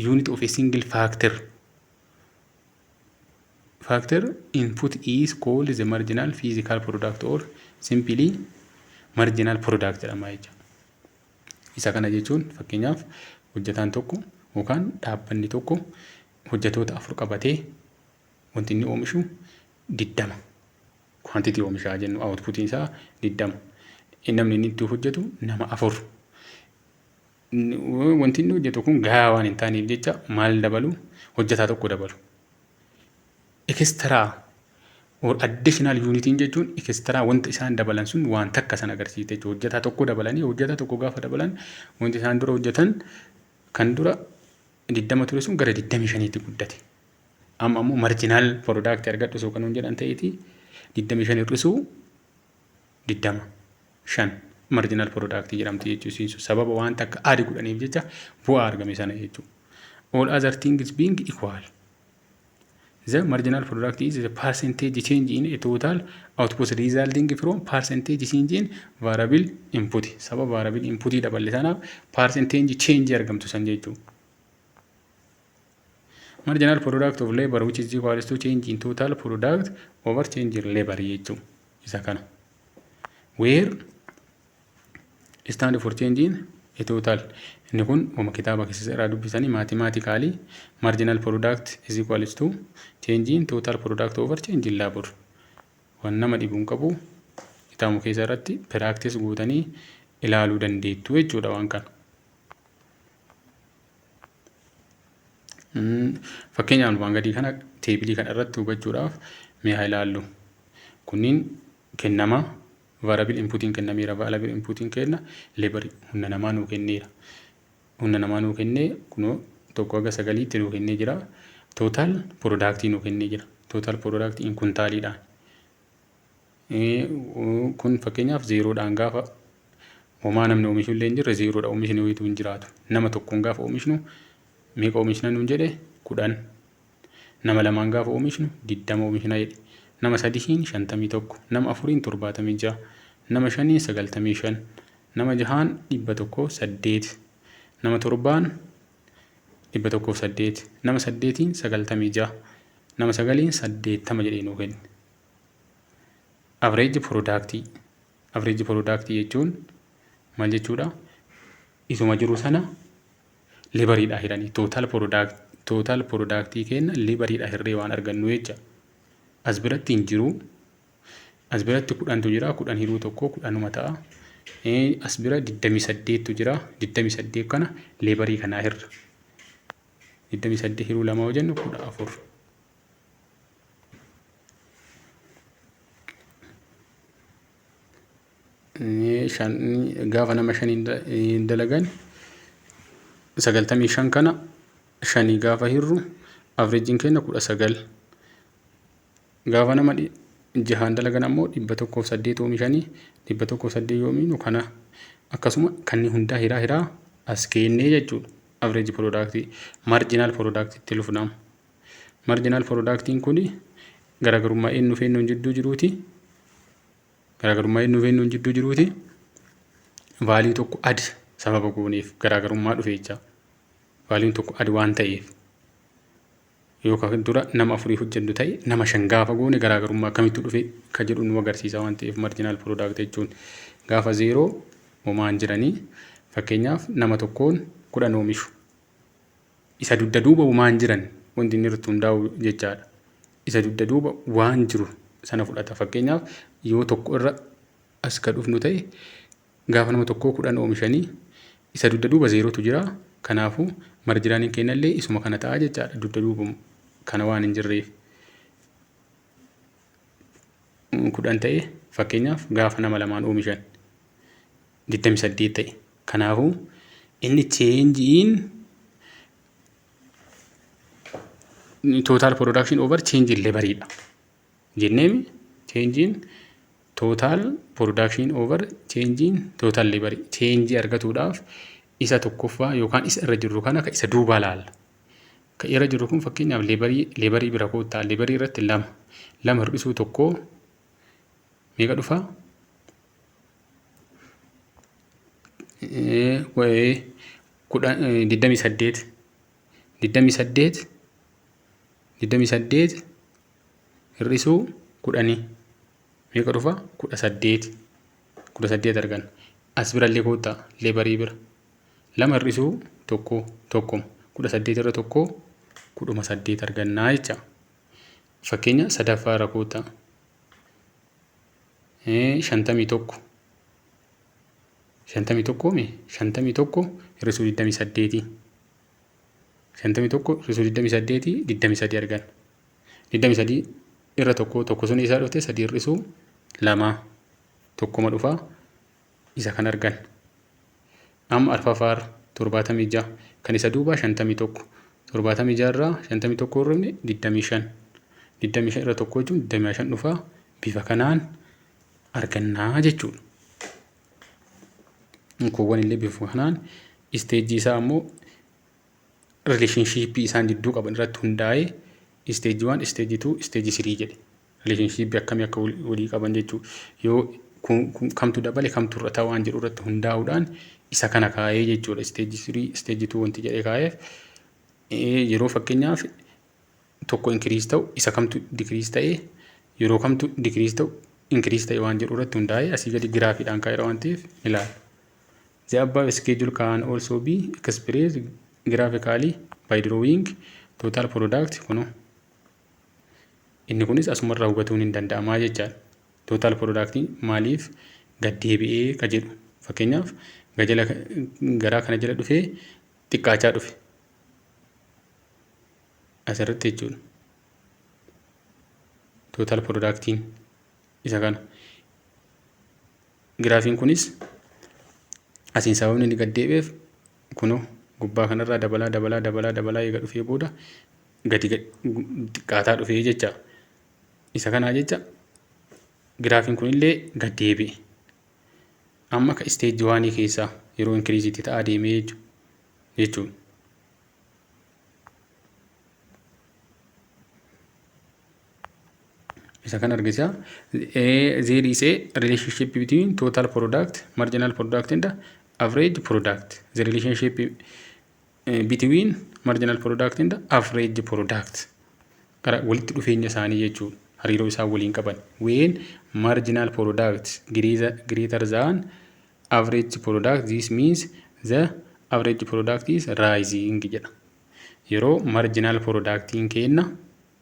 unit of a single factor input is called the marginal physical product or simply marginal product jedhama jecha. Isa kana jechuun, fakkeenyaaf, hojjetaan tokko yookaan dhaabbanni tokko Hojjetoota afur qabatee wanti inni oomishu 20. Quantity oomishaa jennu outputiin isaa 20. Namni inni itti hojjetu nama afur. Wanti inni hojjetu kun gahaa waan hin taaneef jecha maal dabalu? Hojjetaa tokko dabalu. Extra or additional unitiin jechuun extra wanta isaan dabalan sun waan takka san agarsiisa jechuudha. Hojjetaa tokko dabalanii hojjetaa tokko gaafa dabalan wanti isaan dura hojjetan kan dura 20 ture sun gara 25tti guddate. Amma ammoo marginal product argadhu osoo kan nuun jedhan ta'eeti 25 hir'isuu 20 5 marginal product jedhamti jechuudha. Sun sababa waan takka add godhaniif jecha bu'aa argame sana jechuudha. All other things being equal. The marginal product is the percentage change in a total output resulting from percentage change in variable input. Sababa variable input daballe sanaaf percentage change argamtu san jechuudha. Marginal product of labor which is equal to change in total product over change in labor jechuudha. Isa kana. Where stand for change in a total. Inni kun wama kitaaba keessa irraa dubbisanii mathematically marginal product is equal to change in total product over change in labor. Waan nama dhibu hin qabu, kitaabuma keessa irratti practice gootanii ilaaluu dandeettu jechuudha waan kana. Fakkeenyaaf waan gadii kana teebilii kana irratti hubachuudhaaf mee haa ilaallu. Kunniin kennama variable inputiin kennameera. Variable inputiin kenna labor humna namaa nuu kenneera. Humna namaa nuu kennee kunoo tokko haga sagaliitti nuu kennee jira. Total product nuu kennee jira. Total product in kuntaaliidhaan. Kun fakkeenyaaf zeeroodhaan gaafa homaa namni oomishu illee hin jirre zeeroodha, oomishni wayiitu hin jiraatu. Nama tokkoon gaafa oomishnu meeqa oomishna nuun jedhe? 10. Nama lamaan gaafa oomishnu 20 oomishna jedhe. Nama sadihiin 51. Nama afuriin 76. Nama shaniin 95. Nama jahaan 108. Nama torbaan 108. Nama saddeetiin 96. Nama sagaliin 80 jedhee nuu kenne. Average product. Average product jechuun maal jechuudha? Isuma jiru sana laboriidhaa hiranii total product, total product kenna laboriidhaa hirree waan argannu jecha. As biratti hin jiru. As biratti 10tu jira. 10 hiruu tokko 10uma ta'a. As bira 28tu jira. 28 kana laborii kanaa hirra. 28 hiruu lama yoo jennu 14. Gaafa nama shaniin dalagan 95 kana shanii gaafa hirru avreejiin keenya 19. Gaafa nama jahaan dalagan ammoo 108 oomishanii 108 yoo oomishnu kana akkasuma kanneen hundaa hiraa hiraa as keennee jechuudha. Average product marginal product itti lufnama. Marginal productiin kun garaagarummaa eenyu fi eenyuun jidduu jiruuti. Garaagarummaa eenyu fi eenyuun jidduu jiruuti. Value tokko add sababa gooneef garaagarummaa dhufe jecha. Valuun tokko add waan ta'eef. Yookaan dura nama afurii hojjennu ta'e nama shan gaafa goone garaagarummaa akkamitti dhufe ka jedhu nu agarsiisa waan ta'eef marginal product jechuun gaafa zeeroo homaan jiranii, fakkeenyaaf nama tokkoon 10 oomishu. Isa dugda duuba homaan jiran wanti inni irratti hundaa'u jechaadha. Isa dugda duuba waan jiru sana fudhata. Fakkeenyaaf yoo tokko irra as ka dhufnu ta'e gaafa nama tokkoo 10 oomishanii isa dugda duuba zeerootu jira. Kanaafuu marginaliin keenyallee isuma kana ta'a jechaadha, dugda duuba kana waan hin jirreef. 10 ta'e, fakkeenyaaf gaafa nama lamaan oomishan 28 ta'e. Kanaafuu inni change in total production over change in laboriidha. Jenneemi change in total production over change in total labor, change argatuudhaaf isa tokkoffaa yookaan isa irra jirru kana ka isa duubaa laalla. Ka irra jirru kun fakkeenyaaf laborii bira koottaa, laborii irratti lama lama hir'isuu tokko meeqa dhufa? 10, 28, 28, 28 hir'isuu 10 meeqa dhufa? 18, 18 arganna. As birallee koottaa, laborii bira lama hir'isuu tokko tokkoma, 18 irra tokko 18 argannaa jecha. Fakkeenya sadaffaa irra koottaa. 51. 51 mi? 51 hir'isuu 28. 51 hir'isuu 28 23 arganna. 23 irra tokko, tokko sun isaa dhufte 3 hir'isuu 2 tokkoma dhufaa isa kan arganna. Amma arfaffaarra 76 kan isa duubaa 51. 76 irraa 51 hir'ifne 25. 25 irra tokko jechuun 25 dhufaa bifa kanaan argannaa jechuudha. Kuuwwan illee bifa kanaan isteejjii isaa ammoo rileeshnshiippii isaan jidduu qaban irratti hundaa'ee isteejii 1, isteejii 2, isteejii 3 jedhe. Rileeshnshiippii akkamii akka walii qaban jechuudha. Yoo kamtu dabale kamtu irra ta'u waan jedhu irratti hundaa'uudhaan isa kana kaa'ee jechuudha. Isteejii 3, isteejii 2 wanti jedhee kaa'eef yeroo fakkeenyaaf tokko inkiriis ta'u isa kamtu dikiriis ta'ee yeroo kamtu dikiriis ta'u inkiriis ta'e waan jedhu irratti hundaa'ee asii gadi giraafiidhaan kaa'eera waan ta'eef ilaala. The above schedule can also be expressed graphically by drawing total product kunoo inni kunis asumarraa hubatuun hin danda'amaa jechaadha. Total product maaliif gad deebi'ee ka jedhu fakkeenyaaf gajala garaa kana jala dhufee xiqqaachaa dhufe asirratti jechuudha. Total productiin isa kana. Giraafiin kunis asiin sababni inni gad deebi'eef kunoo gubbaa kanarraa dabalaa dabalaa dabalaa dabalaa eega dhufee booda gadi xiqqaataa dhufee jecha. Isa kanaa jecha giraafiin kunillee gad deebi'e. Amma ka isteejii waanii keessaa yeroo inkiriiziitti ta'aa deemee jechuudha. Isa kan argisiisa. There is a relationship between total product, marginal product and average product. The relationship between marginal product and average product. Gara walitti dhufeenya isaanii jechuudha. Hariiroo isaan waliin qaban. When marginal product greater than average product, this means the average product is rising jedha. Yeroo marginal productiin kenna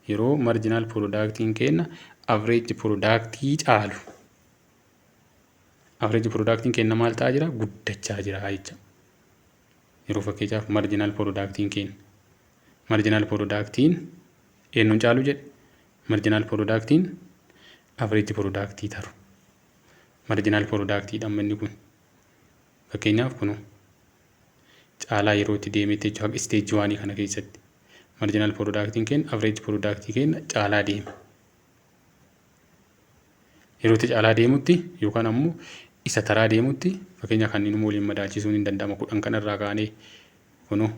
yeroo marginal productiin kenna average productii caalu. Average productiin kenna maal ta'aa jira? Guddachaa jira jecha. Yeroo fakkeenyaaf marginal productiin kenna. Marginal productiin eenyuun caalu jedhe? Marginal productiin average productii taru. Marginal productiidha amma inni kun. Fakkeenyaaf kunoo caalaa yeroo itti deemetti jechuudha haga isteejii waanii kana keessatti. Marginal productiin kenna average productii kenna caalaa deema. Yeroo itti caalaa deemutti yookaan ammoo isa taraa deemutti fakkeenya kanneen waliin madaalchisuun hin danda'ama. 10 kanarraa kaanee kunoo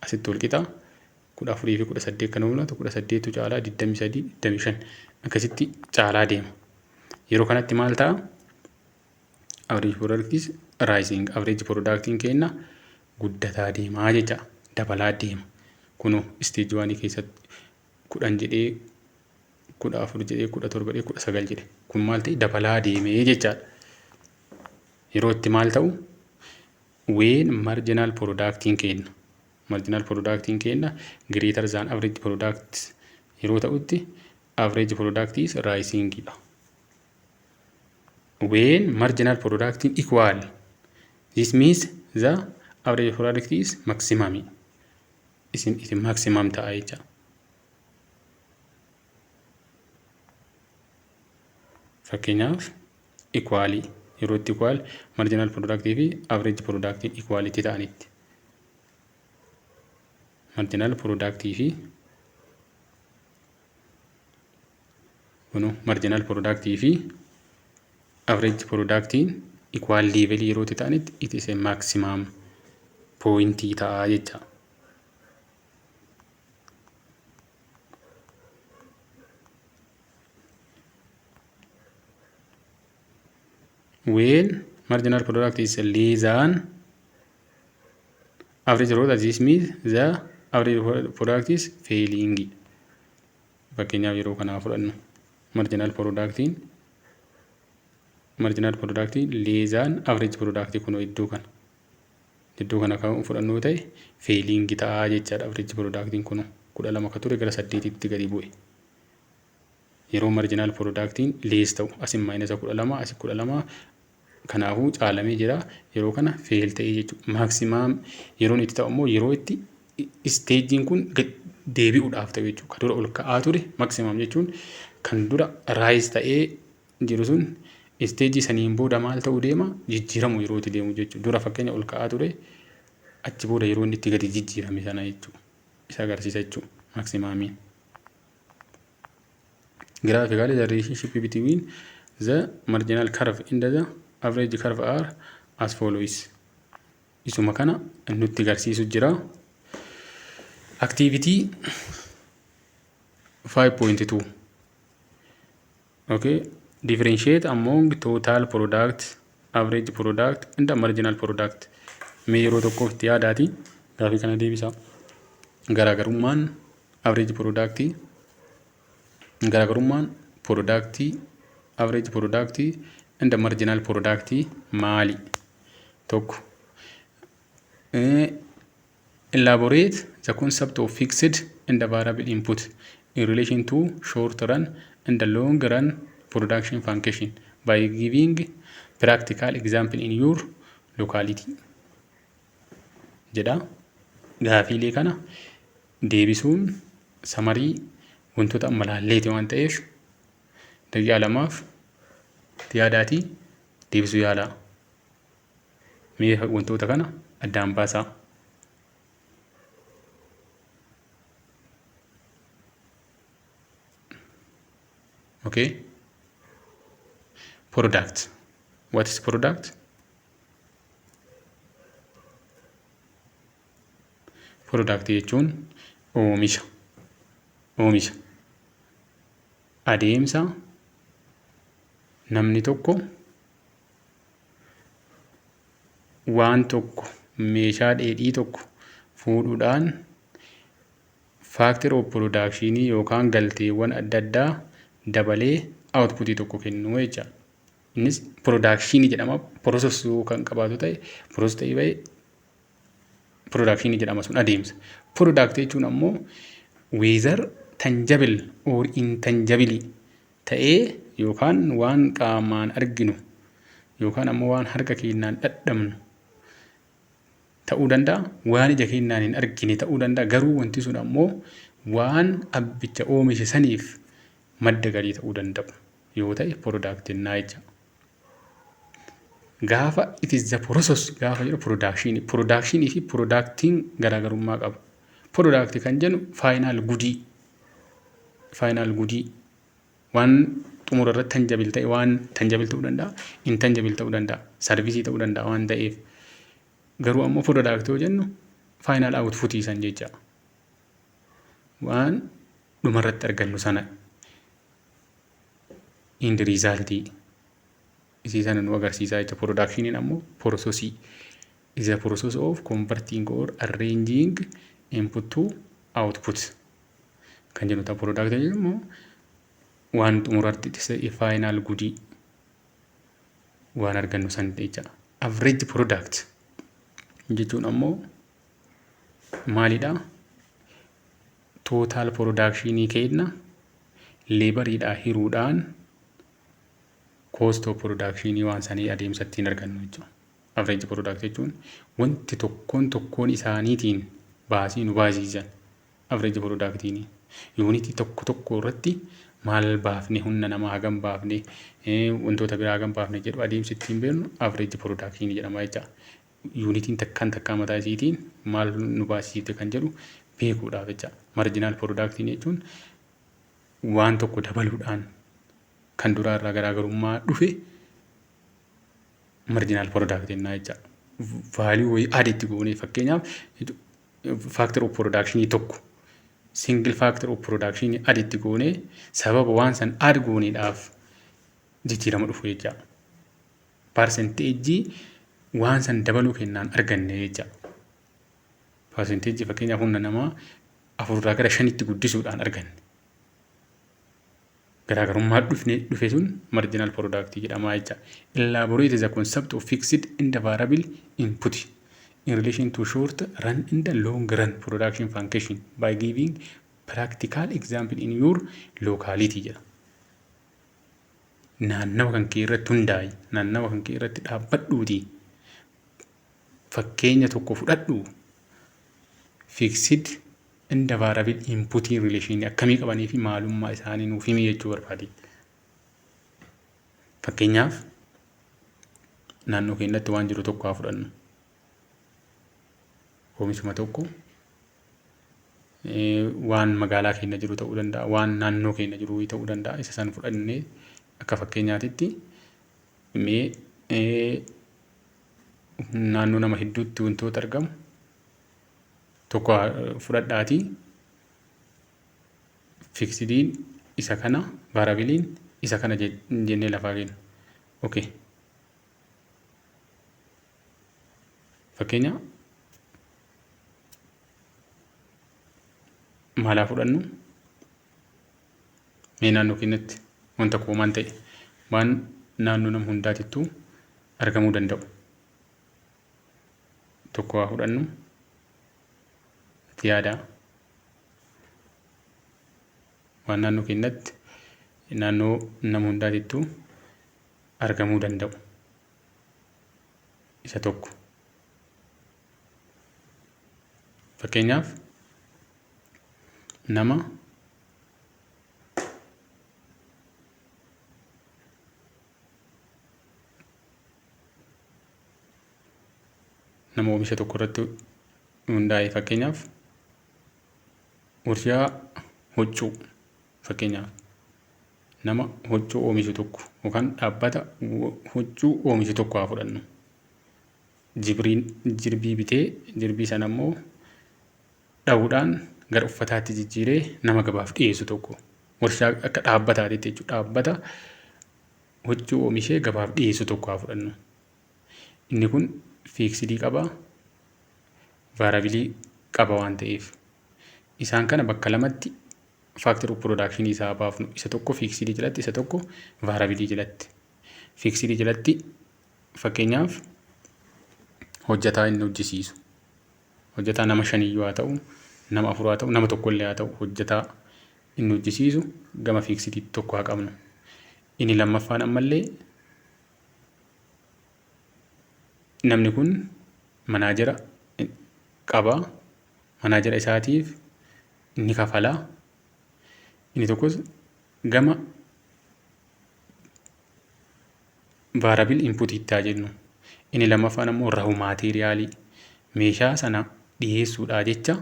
asitti wal qixa 14 fi 18 kan mul'atu 18tu caalaa 23 25 akkasitti caalaa deema. Yeroo kanatti maal ta'a? Average product is rising. Average productiin kenna guddataa deemaa jecha dabalaa deema. Kunoo stage 1 keessatti 10 jedhee 14 jedhee 17 jedhee 19 jedhe. Kun maal ta'e dabalaa deemee jechaadha. Yeroo itti maal ta'u? When marginal productiin kenna. Marginal productiin kenna greater than average product yeroo ta'utti average product is rising dha. When marginal product equal, this means the average product is maximum. Isin isin maximum ta'a jecha. Fakkeenyaaf equally yeroo itti equal marginal product fi average product equality ta'anitti. Marginal product fi kunoo marginal product fi average productiin equal level yeroo itti ta'anitti it is a maximum point ta'a jecha. When marginal product is less than average product, this means the average product is failing. Fakkeenyaaf yeroo kanaa fudhannu marginal productiin less than average product kunoo iddoo kana kan fudhannu ta'e failing ta'a jechaadha. Average productiin kunoo 12 ka ture gara 8tti gadi bu'e. Yeroo marginal productiin less ta'u, asin minus 12, asi 12, kanaafuu caalamee jira. Yeroo kana fail ta'ee jechuudha. Maximum yeroon itti ta'u immoo yeroo itti stageiin kun deebi'uudhaaf ta'u jechuudha. Kan dura ol ka'aa ture maximum jechuun kan dura rise ta'ee jiru sun stage saniin booda maal ta'uu deema? Jijjiiramu yeroo itti deemu jechuudha. Dura fakkeenya ol ka'aa ture, achi booda yeroo inni itti gadi jijjiirame sana jechuudha. Isa agarsiisa jechuudha maximumiin. Graphically, the relationship between the marginal curve and the average curve are as follows. Isuma kana nutti agarsiisu jira. Activity 5.2. Okay. Differentiate among total product, average product and the marginal product. Mee yeroo tokkoof itti yaadaati gaafii kana deebisaa. Garaagarummaan average product, garaagarummaan product, average product and the marginal product maali? Tokko. Elaborate the concept of fixed and variable input in relation to short run and the long run production function by giving practical example in your locality jedha. Gaafiilee kana deebisuun summary wantoota amma laalleeti waan ta'eef, daqiiqaa 2f itti yaadaatii deebisuu yaalaa. Mee wantoota kana addaan baasaa. Okay. Product. What is product? Product jechuun oomisha. Oomisha. Adeemsa namni tokko waan tokko, meeshaa dheedhii tokko fuudhuudhaan factor of production yookaan galteewwan adda addaa dabalee outputii tokko kennu jechaadha. Innis production jedhama. Process kan qabaatu ta'e, process ta'ee bahee production jedhama, sun adeemsa. Product jechuun ammoo whether tangible or intangible ta'ee yookaan waan qaamaan arginu yookaan ammoo waan harka keenyaan dhadhabnu ta'uu danda'a. Waan ija keenyaan hin argine ta'uu danda'a. Garuu wanti sun ammoo waan abbicha oomishe saniif madda galii ta'uu danda'u yoo ta'e product jennaa jecha. Gaafa it is the process gaafa jedhu production, production fi productiin garaagarummaa qabu. Product kan jennu final goodii, final goodii waan xumura irratti tangible ta'e, waan tangible ta'uu danda'a, intangible ta'uu danda'a, service ta'uu danda'a waan ta'eef. Garuu ammoo product yoo jennu final output san jecha. Waan dhumarratti argannu sana, end result isii sana nu agarsiisaa jecha. Productioniin ammoo processii is a process of converting or arranging input to output kan jennu ta'a. Product jechuun immoo waan xumuratti final goodii waan argannu san jecha. Average product jechuun ammoo maalidha? Total productionii keenya laboriidhaa hiruudhaan cost of productionii waan sanii adeemsa ittiin argannu jechuudha. Average product jechuun wanti tokkoon tokkoon isaaniitiin baasii nu baasisan average productiin unitii tokko tokko irratti maal baafne, humna namaa hagam baafne, wantoota biraa hagam baafne jedhu adeemsi ittiin beeknu average production jedhama jecha. Unitiin takkaan takkaa mataa isiitiin maal nu baasifte kan jedhu beekuudhaaf jecha. Marginal production jechuun waan tokko dabaluudhaan kan duraa irraa garaagarummaa dhufe marginal product jennaa jecha. Value wayii add itti goonee, fakkeenyaaf factor of production tokko, single factor of production add itti goonee, sababa waan san add gooneedhaaf jijjiirama dhufu jecha. Percentage waan san dabaluu kennaan arganne jecha. Percentage fakkeenyaaf humna namaa afurraa gara shanitti guddisuudhaan arganne. Garaagarummaa dhufne dhufe sun marginal product jedhama jecha. Elaborate the concept of fixed and variable input in relation to short run and long run production function by giving Practical example in your locality jedha. Naannawa kan kee irratti hundaa'i. Naannawa kan kee irratti dhaabbadhuuti. Fakkeenya tokko fudhadhu. Fixed and variable input relation akkamii qabanii fi maalummaa isaanii nuuf himi jechuu barbaade. Fakkeenyaaf, naannoo keenyatti waan jiru tokko haa fudhannu. Oomishuma tokko, waan magaalaa keenya jiru ta'uu danda'a, waan naannoo keenya jiru ta'uu danda'a. Isa san fudhannee akka fakkeenyaatitti mee naannoo nama hedduutti wantoota argamu tokko fudhadhaatii, fixediin isa kana, variableiin isa kana jennee lafaa kennu. Okay. Fakkeenya maal haa fudhannu? Mee naannoo keenyatti wanta common ta'e, waan naannoo nama hundaatittuu argamuu danda'u tokko haa fudhannu. Itti yaadaa. Waan naannoo keenyatti, naannoo nama hundaatittuu argamuu danda'u isa tokko. Fakkeenyaaf, nama oomisha tokko irratti hundaa'e, fakkeenyaaf warshaa huccuu, fakkeenyaaf nama huccuu oomishu tokko yookaan dhaabbata huccuu oomishu tokko haa fudhannu. Jibriin jirbii bitee, jirbii sana immoo dha'uudhaan gara uffataatti jijjiiree nama gabaaf dhiyeessu tokko, warshaa akka dhaabbataatitti jechuudha. Dhaabbata huccuu oomishee gabaaf dhiyeessu tokko haa fudhannu. Inni kun fixedii qaba, variableii qaba waan ta'eef, isaan kana bakka lamatti factor of production isaa baafnu: isa tokko fixedii jalatti, isa tokko variableii jalatti. Fixedii jalatti, fakkeenyaaf, hojjetaa inni hojjisiisu. Hojjetaa nama shaniyyuu haa ta'u, nama afur haa ta'u, nama tokkollee haa ta'u, hojjetaa inni hojjisiisu gama fixedii tokko haa qabnu. Inni lammaffaan ammallee namni kun manager qaba. Manager isaatiif ni kafala. Inni tokkos gama variable inputiitti haa jennu. Inni lammaffaan ammoo raw materialii, meeshaa sana dhiyeessuudhaa jecha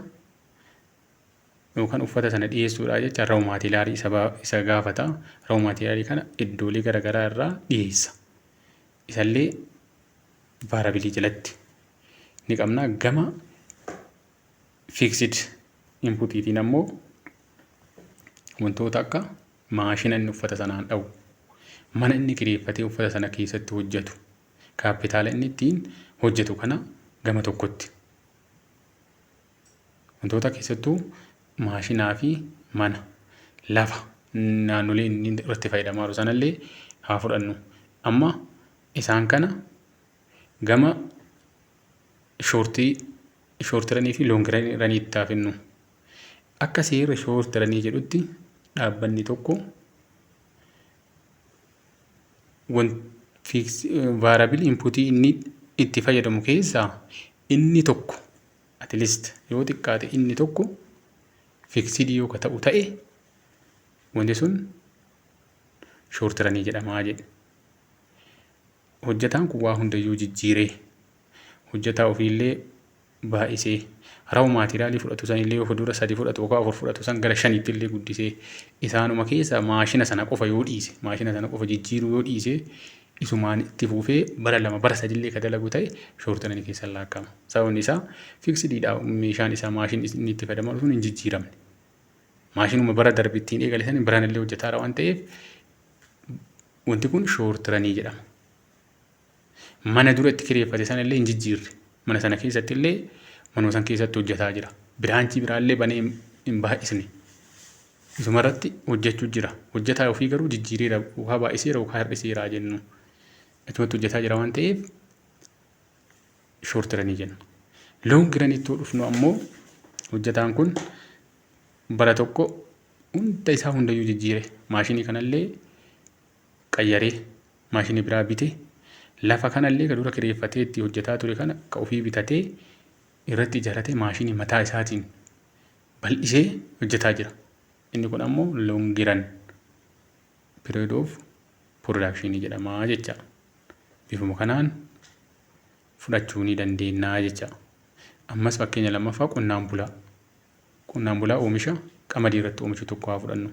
yookaan uffata sana dhiyeessuudhaa jecha raw materialii isa gaafata. Raw materialii kana iddoolee garaagaraa irraa dhiyeessa. Isallee variableii jalatti ni qabna. Gama fixed inputiitiin ammoo wantoota akka maashina inni uffata sanaan dha'u, mana inni kireeffatee uffata sana keessatti hojjetu, kaapitaala inni ittiin hojjetu kana gama tokkotti. Wantoota keessattuu maashinaa fi mana, lafa naannolee inni irratti fayyadamaa jiru sanallee haa fudhannu. Amma isaan kana gama short runii fi long runiitti haa finnu. Akka seera short runii jedhutti, dhaabbanni tokko variable inputii inni itti fayyadamu keessaa inni tokko, at least yoo xiqqaate inni tokko fixedii yoo ka ta'u ta'e, wanti sun short runii jedhamaa jedhe. Hojjetaan kun waa hundayyuu jijjiiree, hojjetaa ofiillee baay'isee, raw materialii fudhatu sanillee yoo fuuldura sadi fudhatu yookaan afur fudhatu san gara shanitti illee guddisee, isaanuma keessa maashina sana qofa yoo dhiise, maashina sana qofa jijjiiruu yoo dhiise, isumaan itti fufee bara 2, bara sadillee ka dalagu ta'e, short runii keessa laakkama. Sababni isaa fixediidha, meeshaan isaa, maashinni inni itti fayyadamu sun hin jijjiiramne. Maashinuma bara darbe ittiin eegale san baranillee hojjetaara waan ta'eef, wanti kun short runii jedhama. Mana dura itti kireeffate sana illee hin jijjiirre. Mana sana keessatti illee, manuma sana keessatti hojjetaa jira. Branchii biraallee banee hin baay'isne. Isuma irratti hojjechuu jira. Hojjetaa ofii garuu jijjiireera, yookaan baay'iseera yookaan hir'iseera jennu. Achumatti hojjetaa jira waan ta'eef, short runii jenna. Long runiitti yoo dhufnu ammoo, hojjetaan kun Bara tokko hunda isaa hundayyuu jijjiire, maashinii kanallee qayyaree maashinii biraa bite, lafa kanallee ka dura kireeffatee itti hojjetaa ture kana ka ofii bitatee irratti ijaarratee maashinii mataa isaatiin bal'isee hojjetaa jira. Inni kun ammoo long run period of production jedhama jecha. Bifuma kanaan fudhachuu ni dandeenya jecha. Ammas fakkeenya lammaffaa, qonnaan bulaa. Qonnaan bulaa oomisha qamadii irratti oomishu tokko haa fudhannu.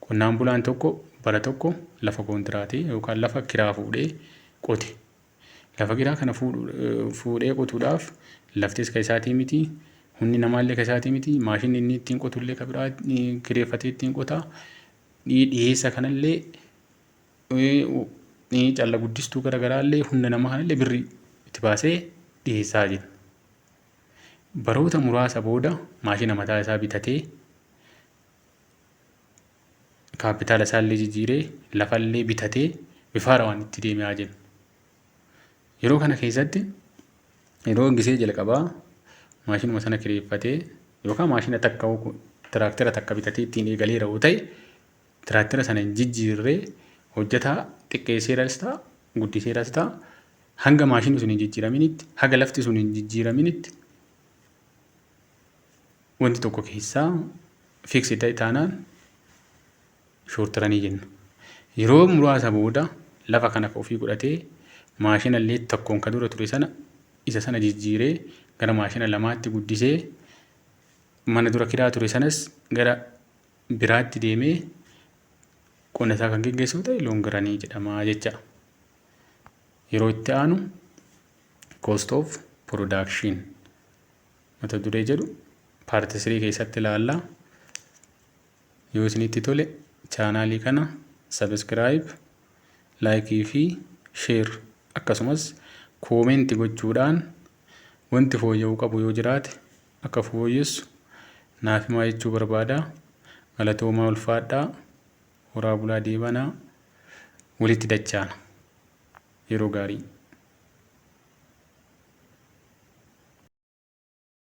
Qonnaan bulaan tokko bara tokko lafa koontiraatii yookaan lafa kiraa fuudhee qote. Lafa kiraa kana fuudhee qotuudhaaf laftis kan isaatii miti, humni namaallee kan isaatii miti, maashinni inni ittiin qotullee kan biraa kireeffatee ittiin qota. Dhiyeessa kanallee, calla guddistuu garaagaraallee, humna namaa kanallee birrii itti baasee dhiyeessaa jira. Baroota muraasa booda maashina mataa isaa bitatee, kaapitaala isaallee jijjiiree, lafallee bitatee bifa haarawaan itti deemaa jira. Yeroo kana keessatti, yeroo gisee jalqabaa maashinuma sana kireeffatee yookaan maashina takka, tiraaktera takka bitatee ittiin eegaleera yoo ta'e, tiraaktera sana hin jijjiirree, hojjetaa xiqqeesseeras ta'a, guddiseeras ta'a, hanga maashinni sun hin jijjiiraminitti, haga lafti sun hin jijjiiraminitti, wanti tokko keessaa fix ta'e taanaan short runii jenna. Yeroo muraasa booda lafa kana ofii godhatee, maashina illee tokkoon ka dura ture sana isa sana jijjiiree gara maashina lamaatti guddisee, mana dura kiraa ture sanas gara biraatti deemee qonna isaa kan geggeessu ta'e long runii jedhama jecha. Yeroo itti aanu cost of production mata duree jedhu part 3 keessatti ilaalla. Yoo isinitti tole chaanaalii kana subscribe, likeii fi share akkasumas commentii gochuudhaan wanti fooyya'uu qabu yoo jiraate akka fooyyessu naaf himaa jechuu barbaada. Galatoomaa, ulfaadhaa, horaa bulaa, deebanaa, walitti dachaana. Yeroo gaarii.